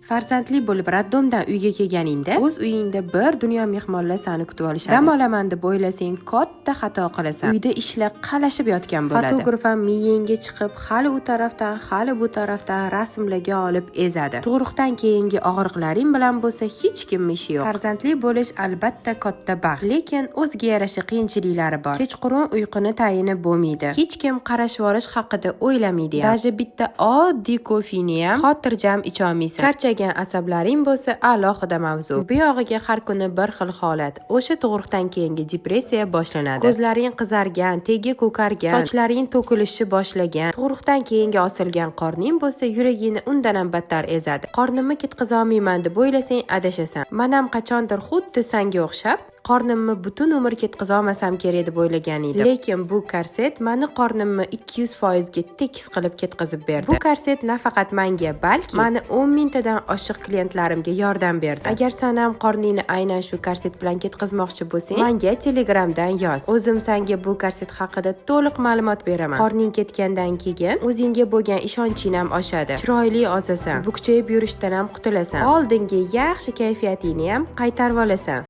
Farzandli bo'lib роддом dan uyga kelganingda, o'z uyingda bir dunyo mehmonlar sani kutib olishadi. Dam olaman deb o'ylasang, katta xato qilasan. Uyda ishlar qalashib yotgan bo'ladi. Fotograf ham miyangga chiqib, hali u tarafdan, hali bu tarafdan rasmlarga olib ezadi. Tug'ruqdan keyingi og'riqlaring bilan bo'lsa hech kimni ishi yo'q. Farzandli bo'lish albatta katta baxt, lekin o'ziga yarasha qiyinchiliklari bor. Kechqurun uyquni tayini bo'lmaydi. Hech kim qarashib olish haqida o'ylamaydi ham. Даже bitta oddiy kofeni ham xotirjam icholmaysan. Charchagan asablaring bo'lsa alohida mavzu. Bu yog'iga har kuni bir xil holat. O'sha tug'ruqdan keyingi depressiya boshlanadi. Ko'zlaring qizargan, tegi ko'kargan, sochlaring to'kilishni boshlagan. Tug'ruqdan keyingi osilgan qorning bo'lsa yuragingni undan ham battar ezadi. Qornimni ketqizolmayman deb o'ylasang, adashasan. Man ham qachondir xuddi sanga o'xshab qornimni butun umr ketqizolmasam kerak deb o'ylagan edim. Lekin bu korset mani qornimni 200% ga tekis qilib ketqizib berdi. Bu korset nafaqat manga, balki mani 10 mingtadan oshiq klientlarimga yordam berdi. Agar san ham qorningni aynan shu korset bilan ketqizmoqchi bo'lsang, manga Telegramdan yoz. O'zim sanga bu korset haqida to'liq ma'lumot beraman. Qorning ketgandan keyin o'zingga bo'lgan ishonching ham oshadi. Chiroyli ozasan, bukchayib yurishdan ham qutulasan. Oldingi yaxshi kayfiyatingni ham qaytarib olasan.